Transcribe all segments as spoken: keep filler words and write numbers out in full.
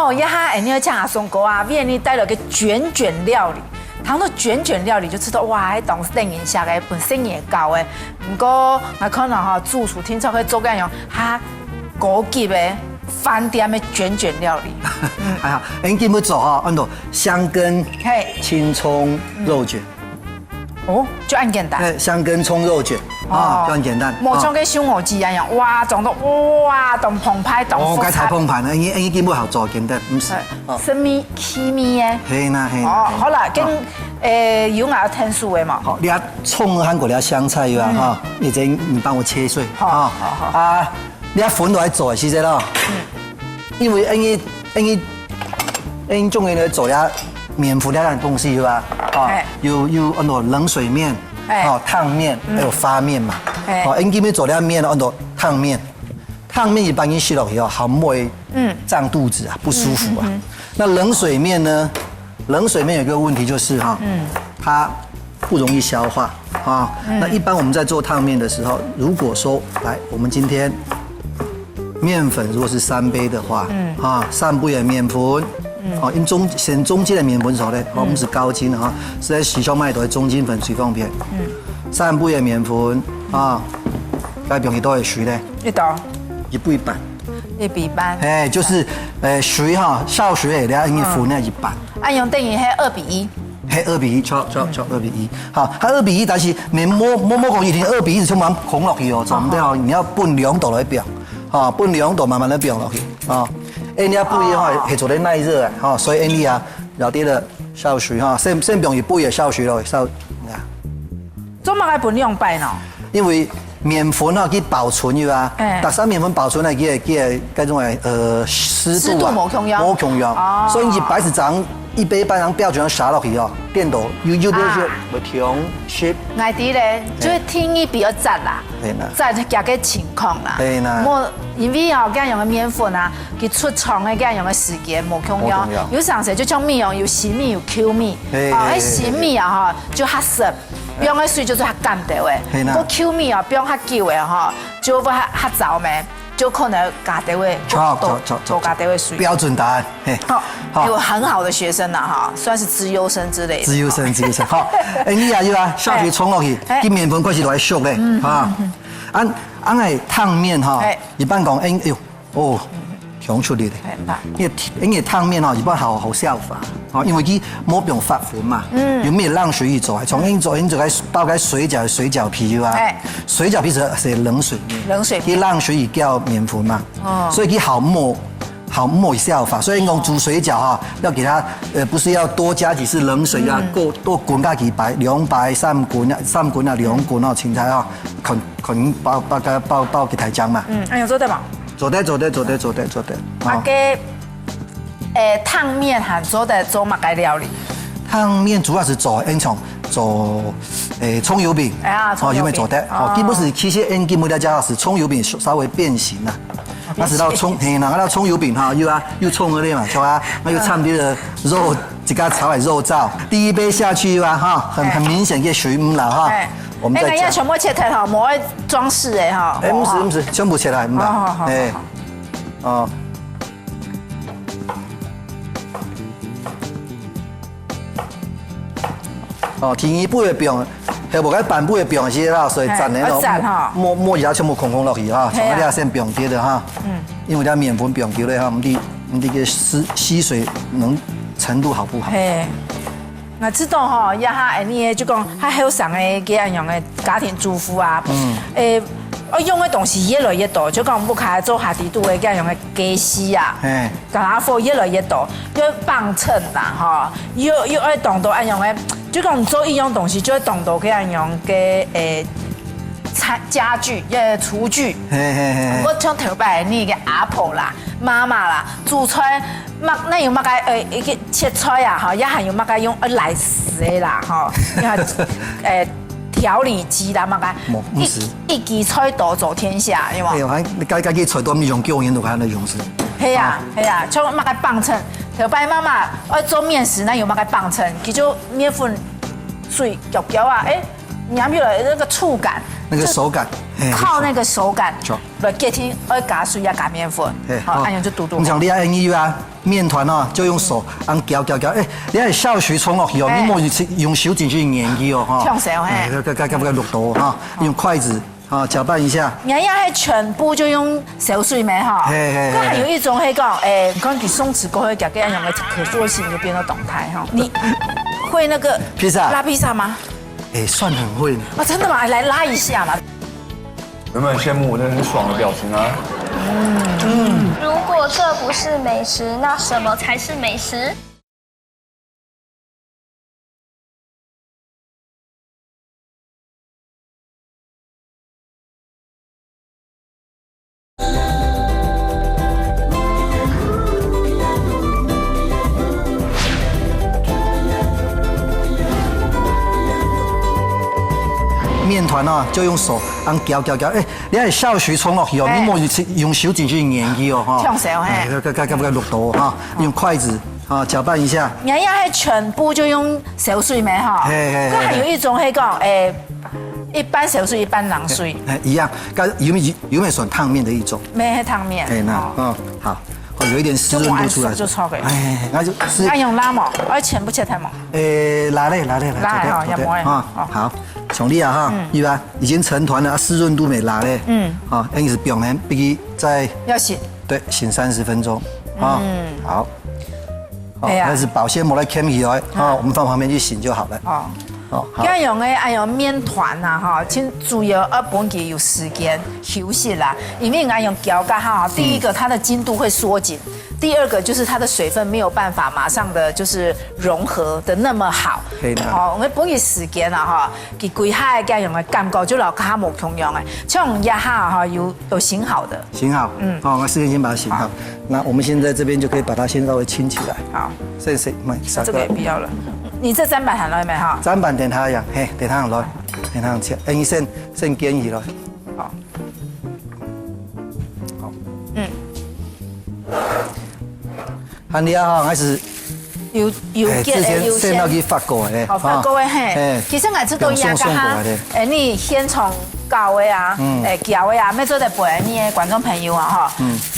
哦，這下恁樣請阿松哥啊，為你帶來个捲捲料理。談到捲捲料理，就知道哇，該當時等人食个，本身也高个。毋過，𠊎看到哈，主廚定著會做該樣，哈，高級个飯店个捲捲料理。哎呀，恁今日做哈，安到香根嘿，青蔥肉捲，哦，就恁簡單。哎，香根蔥肉捲啊，就恁簡單。無像个燒鵝雞一樣，哇，裝到哇，當澎湃，當哦，複雜。該太澎湃了，因為因為今日好做，簡單，毋使。哦，生米、氣味耶。係啦係啦。哦，好啦，跟誒有愛添手个嘛。好，你要蔥和過了香菜以外哈，你先你幫我切碎好啊。好好啊，你要粉都來做，其實咯，因為因為因為因為中間呢做了麵粉那樣東西是吧？啊哎，有有很多冷水麵，哎哦，燙麵，還有發麵嘛。哎哦，因為今日做了麵，很多燙麵，燙麵一般人食落去哦，好不會嗯脹肚子啊，不舒服啊。那冷水麵呢？冷水麵有一個問題就是哈，嗯，它不容易消化啊。那一般我們在做燙麵的時候，如果說來，我們今天麵粉如果是三杯的話，嗯啊，三杯个麵粉，哦，因中先中筋个麵粉熟咧，哦，毋係高筋个哈，係在市場買到个中筋粉最方便。嗯，三杯个麵粉啊，該放幾多个水咧？一道一杯半。一比半。哎，就是，呃，水哈，燒水个，你愛用粉个一半。啊，用等於係二比一。嘿，二比一，錯錯錯，二比一。好，它二比一，但是你莫莫莫講一定二比一，充滿空落去哦，做毋得哦，你要分兩度來放，哈，分兩度慢慢的放落去，啊，哎，你要不一樣哈，係做得耐熱啊，哈，所以哎你啊，要得了燒水哈，先先放一杯个燒水咯，燒啊。做麼个分兩擺呢？因為麵粉啊，佢保存个啊，哎逐儕麵粉保存个，佢个佢个該種个呃濕度啊，濕度無共樣無共樣，哦所以一擺係將一杯半，然後標準上下落去哦，顛倒有有有啊有無同色。𠊎知咧，就係第二比較雜啦，係啦雜加个情況啦。係啦無因為哦，這樣个麵粉啊，佢出廠个這樣个時間無共樣無共樣，有成時就像米哦，有新米有舊米，係哦，係係新米啊哈，就較澀，放个水就係較鹹兜个。係啦不過舊米啊，放較久个哈，就會較較燥咩，就可能加兜个，錯多錯錯錯多加兜个水。標準答案，嘿，好，好有很好的學生啦哈，算是資優生之類的。資優生資優生，好，哎你啊有啊，燒水沖落去，哎佢麵粉開始來熟咧，啊，恁恁个燙麵哈哎，一般講，哎哎喲，哦，衝出來咧。哎，很棒。因為因為燙麵哈，一般好好消化，啊，因為佢無用發粉嘛，嗯，有沒有讓水一走，從因走因走該包該水餃水餃皮啊，哎水餃皮是是冷水麵，冷水麵佢讓水一掉麵粉嘛，哦所以佢好無好無消化，所以講煮水餃哈，要給它呃不是要多加幾次冷水啊，多多滾个幾擺，兩擺三滾啊，三滾啊兩滾啊，青菜啊，滾滾包包包包包給它漿嘛。嗯，哎，有做得嗎？做得做得做得做得做得。啊，哦該，誒，燙麵還做得做麼个料理？燙麵主要係做，因從做，誒，蔥油餅，哎呀蔥油餅哦，有沒有做得？哦哦，基本是其實因基本大家係蔥油餅稍微變形啦，那是到蔥，嘿，那到蔥油餅哈，又啊又蔥个嘛，是吧？那又摻點个肉，自家炒个肉燥，第一杯下去啊哈，很很明顯个水母了哈哎，，我們再講。哎，那要全部切開哈，莫愛裝飾哎哈。哎，毋係毋係，全部切來，毋好好好係，哎，哦。哦，第二步个放，係無該半步个放先啦，所以哎摻个咯，要摻哈莫莫而家全部空空落去哈，嘿啊從這先放啲个哈，嗯，因為這麵粉放久了哈，毋知毋知个吸吸水能程度好不好？嘿，𠊎知道吼，這下恁呢就講，較後生个這樣樣个家庭主婦啊，嗯，誒，愛用个東西越來越多，就講屋下做下底肚个這樣樣个家私啊，嘿，家伙越來越多，又磅秤啦，吼，又又愛當多恁樣个，就講做一樣東西就愛當多這樣樣个誒。 餐家具，呃，廚具。嘿嘿嘿嘿，我像頭擺你个阿婆啦、媽媽啦，煮菜，麼，那有麼个，呃，一个切菜啊，吼，也還有麼个用，呃，來食个啦，吼，你看，呃，調理機啦，麼个，無，毋係一一機菜多走天下，有無？哎呦，還該該个菜都毋用叫人都還能用是，係啊，係啊，像麼个磅秤，頭擺媽媽愛做麵食，那有麼个磅秤，佢就麵粉水攪攪啊，誒。咬起來那個觸感，那個手感，嘿，靠那個手感，沒錯。來決定愛加水啊加麵粉，嘿，好，哦。恁樣就堵堵好。你想你愛ăn啊，麵團哦，就用手，恁攪攪攪，哎，你愛少許沖落去哦，哎。你莫用手進去研究哦，哈。忒少，嘿。哎，該該該該淥到哈，用筷子啊攪拌一下。你看，這全部就用少水咩哈？嘿嘿嘿。那還有一種可以講，哎，你看你鬆弛過後，改變用个可塑性就變到動態哈。你會那個披薩？拉披薩嗎？ 哎，算很會呢。啊，真的吗？來拉一下嘛。有沒有很羨慕我那很爽的表情啊？如果這不是美食，那什麼才是美食？麵團啊，就用手恁攪攪攪，哎，你愛少許沖落去哦，哎。你莫用手進去研究哦，哈。忒少，嘿。哎，該該該該淥到哈，用筷子啊攪拌一下。你看，這全部就用少水咩哈？嘿嘿嘿。那還有一種可以講，哎，一半少水，一半冷水。哎，一樣，該有沒有有沒有算燙麵的一種？沒，燙麵。哎，那哦。嗯，好。 哦，有一點濕潤度出來。就無恁濕就著个。哎，那就是。那用拉嘛，而且不切太猛。誒，拉咧，拉咧，拉咧，拉咧，好，也無咧。啊，哦。好，像你啊哈，嗯。一般已經成團了，啊，濕潤度無拉咧。嗯。啊，恁樣係放咧，必須再，要醒。對，醒三十分鐘。啊，嗯。好。哦，哎呀。那是保鮮膜來蓋起來，啊，嗯。我們放旁邊去醒就好了。哦。 哦，好。恁樣个，恁樣麵團啊，哈，盡主要愛分佢有時間休息啦。因為恁樣攪个哈，第一個它的筋度會縮緊，第二個就是它的水分沒有辦法馬上的就是融合的那麼好。可以的。哦，𠊎分佢時間啦，哈，佢歸下个恁樣个感覺就摎較無共樣个，像這下哈有有醒好的。醒好，嗯，好，那時間先把它醒好。好。那我們現在這邊就可以把它先稍微清起來。好，先洗，慢，這個也不要了。你這砧板還來沒哈？砧板等下呀，嘿，等下來。 很好吃。哎，你先先捲起來。好。好。嗯。恁樣哈，還係有有哎，之前有先先到去法國的，哦，法國的嘿。哎，其實𠊎知道伊啊，剛剛，哎，你現場搞的啊，哎，攪的啊，沒做得分你的觀眾朋友啊哈，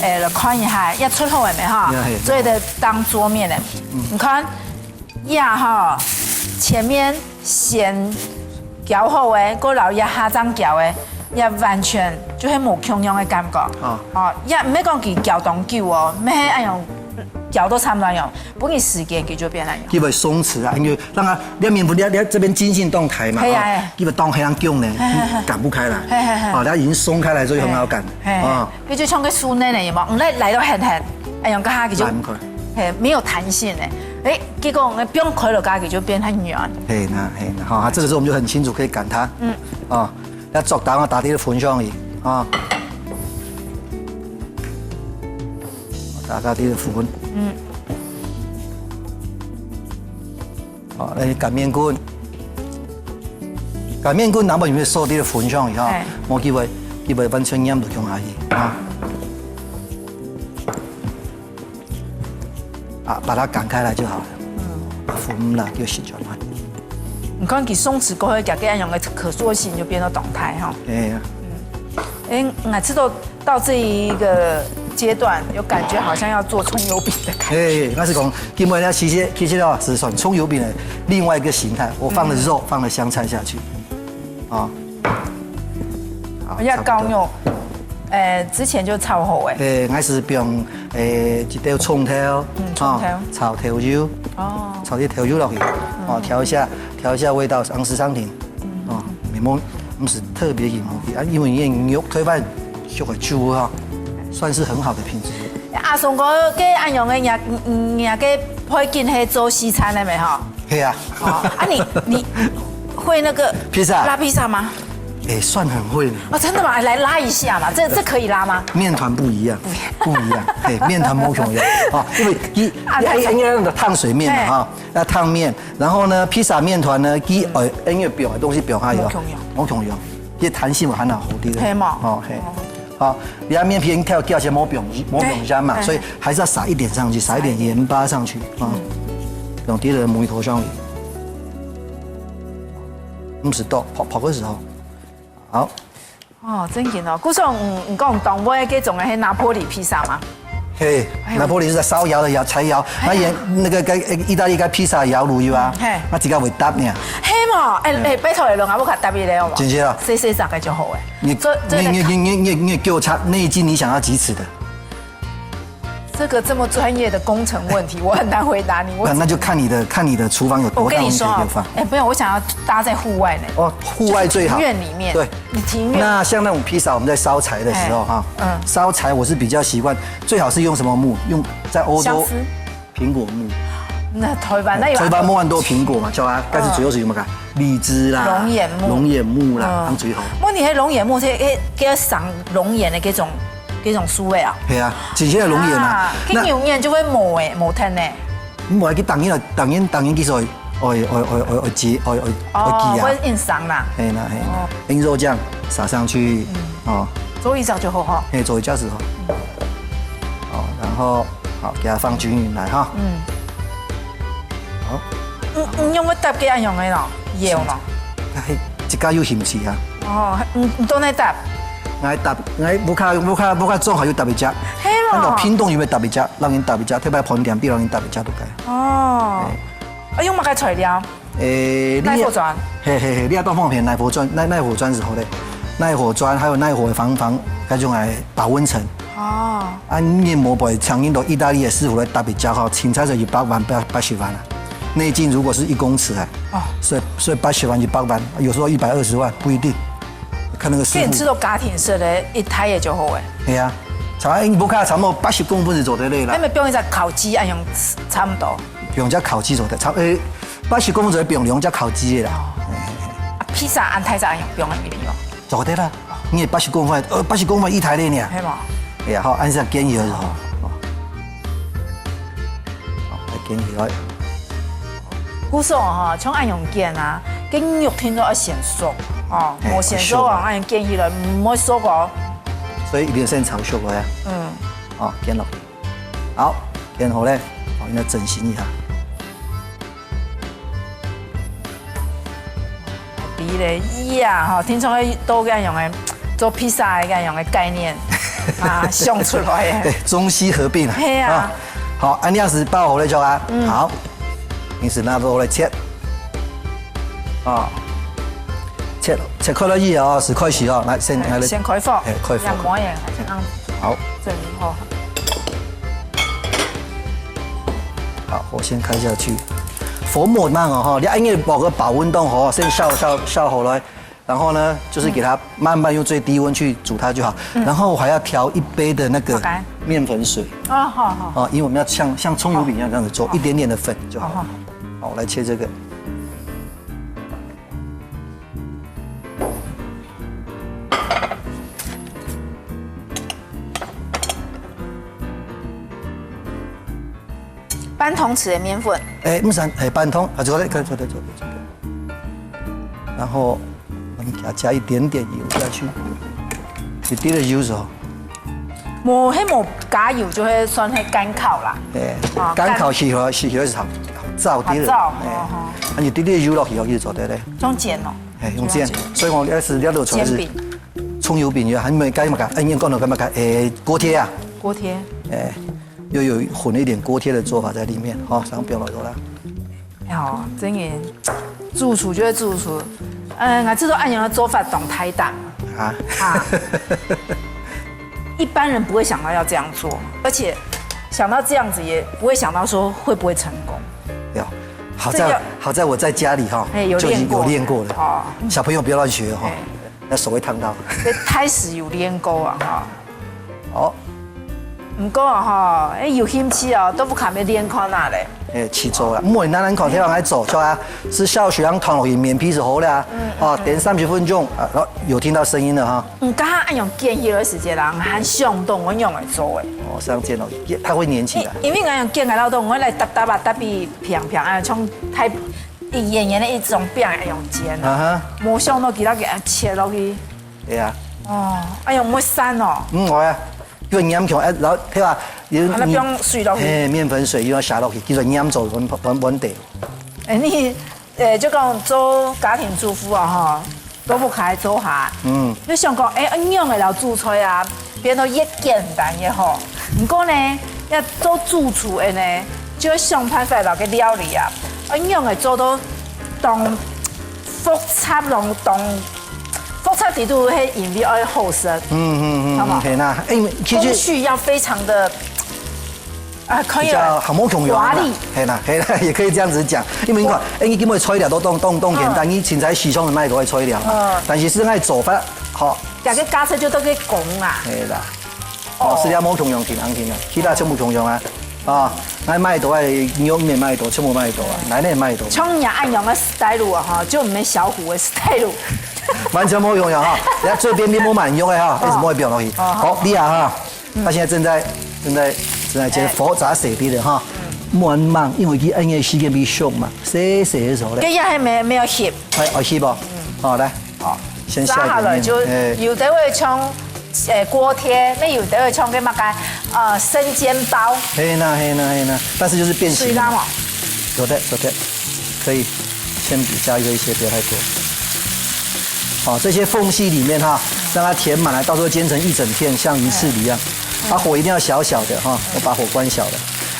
哎，來看一下，要出好了沒哈？做得當桌面的，你看。 呀吼，前面先攪好个，過摎一下正攪个，也完全就係無共樣个感覺。哦。哦，也毋係講佢攪當久哦，毋係恁樣攪到差毋多樣，分佢時間佢就變恁樣。佢會鬆弛啊，因為讓它，你麵粉你你這邊筋性動態嘛，係啊，哦，係。佢會當係恁樣呢，係，係，係。佢捲不開來，係，係，係。哦，它已經鬆開來，所以很好捲，係，係。哦。 佢就像個書內呢，有無？嗯，來來到很很，哎呀，剛剛佢就，拉不開。嘿，沒有彈性呢。哎，結果呢，不用開了，剛剛佢就變很軟。嘿，那嘿，那哈，這個時候我們就很清楚可以擀它。嗯。啊，要做到啊，打底的粉上去啊，打打底的粉。嗯。 哦，來擀麵棍。擀麵棍拿到裡面收的粉上以後，哎。無機會，機會完全黏到中下去啊。啊，把它擀開來就好了。嗯。粉啦，就洗轉來。你看，佢鬆弛過後，佢恁樣个可塑性就變到動態哈。哎呀。嗯。哎，𠊎知道 到這一個階段，有感覺好像要做蔥油餅的感覺。哎，那是講，今天呢，其實其實哦，是算蔥油餅的另外一個形態。我放了肉，放了香菜下去，啊，好，要高油，呃，之前就炒好哎。哎，還是用哎一條蔥頭，嗯，蔥頭，炒豆油，哦，炒啲豆油落去，哦，調一下，調一下味道，讓時常停。 哦，麵包毋係特別硬啊，因為因為肉推飯熟个煮哈，算是很好的品質。阿松哥，該恁樣个，你你个背景係做西餐的沒哈？係啊。哦，啊你你會那個披薩？拉披薩嗎？哎，算很會呢。哦，真的嗎？來拉一下嘛，這這可以拉嗎？麵團不一樣，不一樣，哎，麵團無共樣啊，因為你啊，你還應該用的燙水麵嘛哈，要燙麵， 然後呢，披薩麵團呢，佢呃，因為放个東西放下去哦，無共樣。無共樣，佢彈性會還好好啲个。係嘛？哦，係。好，你看麵皮已經跳掉，先無放無放鹽嘛，對，所以還是要撒一點上去，撒一點鹽巴上去啊，用這個梅頭上去。毋使剁，煏煏个時候，好。哦，真緊哦。故所，嗯，你講當尾該種个係拿坡里披薩嗎？嘿，哎呦，拿坡里是燒窯的窯，柴窯，哎呀，那个个意大利个披薩窯爐有啊，嗯，嘿，那自家會搭呢。係無？哎哎，拜託你，我較搭一个好無？真係啊。細細隻个就好哎。你做做你你你你你你給我插內徑，你想要幾尺的？ 這個這麼專業的工程問題，我很難回答你。我那那就看你的看你的廚房有多大，我跟你說啊，你可以放。哎，不用，我想要搭在戶外呢。哦，戶外最好。就是庭院裡面。對。你庭院。那像那種披薩，我們在燒柴的時候哈，哎，嗯，燒柴我是比較習慣，最好是用什麼木？用在歐洲相思。蘋果木。那台灣那有啊。台灣木很多蘋果嘛，知道吧？但是主要是有沒有看？荔枝啦，龍眼木。龍眼木啦，嗯，當最好。問題係龍眼木係，係，係上龍眼的該種 這種書位啊。係啊，真正个龍眼啊。啊，該牛眼就會無誒，無疼呢。無愛去，當然啊，當然，當然，其實會，會，會，會，會，會結，會，會，會結啊。會硬傷啦。係啦，係啦。哦。用肉醬撒上去，嗯，哦。做一隻就好哈。係，做一隻就好。哦，然後，好，給它放均勻來哈。嗯。好。嗯，嗯，用个搭个恁樣个咯，要咯。哎，這个有興趣啊。哦，嗯，你都在搭。 𠊎搭，𠊎屋下，屋下，屋下正好有搭一隻。係咯。恁樣屏東有無搭一隻？人人搭一隻，特別飯店比人人搭一隻都該。哦。哎。啊，用麼个材料？誒，你，耐火磚。嘿，嘿，嘿，你也當方便，耐火磚，耐，耐火磚係好个。耐火磚，還有耐火的防，防，該種來保溫層。哦。啊，你無買，像恁多義大利个師傅來搭一隻吼，凊彩就一百萬、八，八十萬啊。內徑如果是一公尺啊，哦。所以，所以八十萬、一百萬，有時候一百二十萬，不一定。 看那個師傅。可以製作家庭式的一台也就好誒。係啊，差不多，你屋下差不多八十公分就做得了啦。那麼放一隻烤雞，恁樣差不多。放隻烤雞做得，差，誒，八十公分就放兩隻烤雞个啦。哦。嘿，嘿，嘿。啊，披薩恁大隻恁樣放在裡面哦。做得啦，你也八十公分，呃，八十公分一台个呢。係無？係啊，好，恁樣建議而已吼。哦。好，來建議來。 故所吼，像恁樣捲啊，該肉定著愛先熟，哦，嘿，無先熟哦，愛熟啊。恁樣捲起來毋會熟哦。所以一定先炒熟个啊。嗯。哦，捲落去。好，捲好咧，好，應該整形一下。比咧，呀，吼，聽說都恁樣个，做披薩个恁樣个概念啊，想出來个。對，中西合併啊。係啊。啊，好，恁樣係包好咧，就啊。嗯。好。 平時拿刀來切，啊，切，切開了以後係開始哦，來，先，來，先開火，哎，開火。要摸耶，嗯。好。整理好。好，火先開下去。火莫慢哦，吼，你愛个保个保溫桶吼，先燒，燒，燒好來。 然後呢，就是給它慢慢用最低溫去煮它就好。嗯。然後我還要調一杯的那個，好，來。麵粉水。哦，好，好。哦，因為我們要像，像蔥油餅一樣這樣子做，好。一點點的粉就好了。好，好。好，我來切這個。 半湯匙个麵粉。哎，毋使，哎，半湯，啊，做得，可以，做得，做得，做得。然後我們給它加一點點油下去，一滴的油哦。無，係無加油就會算係乾烤啦。哎，啊，乾烤起來，起來係好，好燥滴的。好燥，哎，哦，哦。啊，你滴滴油落去，就做得咧。用煎哦。哎，用煎。用煎。所以我要是要落出來是煎餅。蔥油餅，還沒該麼个，哎，你講到該麼个，哎，鍋貼啊。鍋貼。哎。 又有混了一點鍋貼的做法在裡面，吼，上不要老油啦。哦，真个，主廚就係主廚。嗯，𠊎知道恁樣个做法當大膽。啊。啊。一般人不會想到要這樣做，而且想到這樣子也不會想到說會不會成功。有，好在，這個，好在我在家裡哈，哎，有練過。就已經有練過了。哦。小朋友不要亂學哈，哎。那手會燙到。所以開始有練過啊，哈。好。 毋過吼，哎，有興趣哦，都毋敢去練看啊咧。哎，去做啦，毋會難難看，這樣來做，是吧？是燒水樣燙落去，面皮係好啦，嗯，哦，等三十分鐘，啊，然後有聽到聲音了哈。嗯，剛剛恁樣捲起來个時節啦，還想到我仰會做誒。哦，這樣捲落去，它會黏起來。因，因為恁樣捲个老多，我來搭搭啊，搭比平平啊，像太一圓圓个一種餅恁樣煎啊。啊哈。無想到其他給它切落去。對啊。哦，哎喲，毋會散哦。嗯，會啊。 又黏起來，哎，然後，對吧？有，啊，那放水落去。嘿，麵粉水又要下落去，叫做黏做穩，穩，穩定。哎，你誒，就講做家庭主婦啊，吼，都毋開做下，嗯，就想講，誒，恁樣个老煮菜啊，變到越簡單越好。毋過呢，要做主廚个呢，就要想辦法把个料理啊，恁樣个做到當複雜，當當複雜程度係因為愛好食，嗯嗯嗯，好不好？係啦，因為其實工序要非常的，啊，可以比較好無共樣啦，華麗。係啦係啦，也可以這樣子講，因為你看，誒，你今日菜料都當當當簡單，你凊彩時常買到个菜料嘛，嗯，但是係愛做法，吼，這个價值就都可以講啊。係啦。 哦，係了無共樣定定定啊，其他全部共樣啊。啊，愛買到个肉也買到，全部買到啊，哪裡也買到。像你恁樣个style啊，哈，就毋係小虎个style。完全無共樣哈，人家最邊邊無滿肉个哈，哦，為什麼會不用東西？哦，好，你啊哈，他現在正在正在正在煎，哦，火炸水滴的哈，慢慢，因為佢恁樣時間比上嘛，細細个時候咧。這樣還沒沒有翕。哎，哦，翕哦，好來。 好，先下一點麵，炸好了就，哎，有的會像，誒，鍋貼，那有的會像个麼个，呃，生煎包。係啦係啦係啦，但是就是變形了嘛。水啦嘛。有的有的，可以先加一些，不要太多。好，這些縫隙裡面哈，讓它填滿來，到時候煎成一整片，像魚翅一樣。啊，火一定要小小的哈，我把火關小了。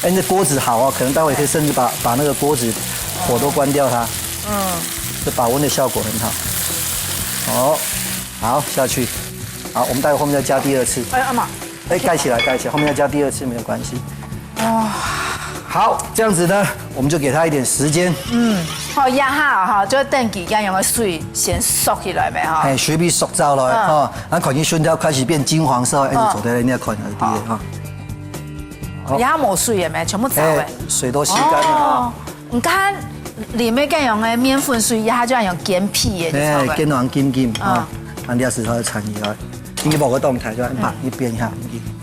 哎，那鍋子好哦，可能待會可以甚至把把那個鍋子火都關掉它。嗯。 這保溫的效果很好。好，好，下去。好，我們待會後面再加第二次。哎，阿媽。哎，蓋起來蓋起來，後面再加第二次沒有關係。哇，好，這樣子呢，我們就給它一點時間。嗯，好，這下哈，就等佢恁樣个水先縮起來咩哈。哎，水分縮走了，嗯，哈，然後看佢順條開始變金黃色，哎，就做得了，你要看一下，對不對哈？好，這下無水了咩？全部走了。哎，水都吸乾了哈。哦，你看裡面恁樣个麵粉水，這下就恁樣乾皮个，你知道嗎？哎，乾到金金啊，嗯，啊，你要使它的產業啊，你把個動態就按把一邊一下，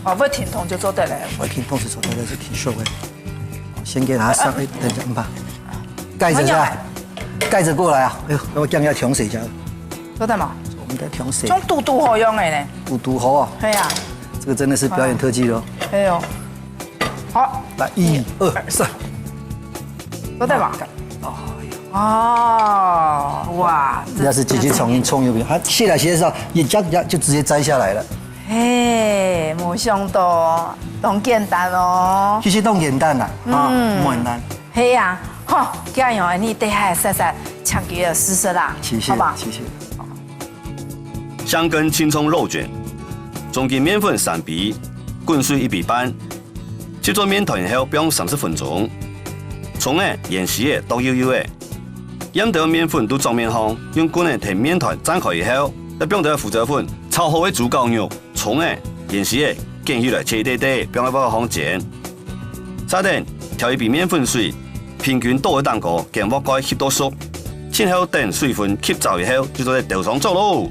哦，會停動就做得了。會停動是做得了，是挺秀的。先給它上，哎，等一下，嗯吧，蓋著一下，蓋著過來啊，哎呦，要不要這樣要調水一下？做得嗎？我們再調水。像嘟嘟好用的呢。嘟嘟好啊。對啊。這個真的是表演特技咯。哎呦。 好，來，一二三，做得吧？哦，哇，這要是直接從蔥油餅，它卸來卸的時候，一夾一夾就直接摘下來了。嘿，無想到，當簡單哦。其實當簡單啦，啊，嗯，無難。係啊，好，這樣你等下細細請佢試試啦，謝謝，好吧？謝謝。 香根青蔥肉捲，中筋麵粉三杯，滾水一杯半，摵做麵團後放三十分鐘。蔥仔、芫荽仔剁幼幼仔，掞兜麵粉到桌面項，用棍仔摎麵團展開以後，再放兜胡椒粉、炒好个豬絞肉、蔥仔、芫荽仔捲起來切一垤垤，放到鑊項煎。續等調一杯麵粉水， 平均倒在頂高，將鑊蓋吸到熟，盡後等水分吸走以後，就做得兜上桌咯。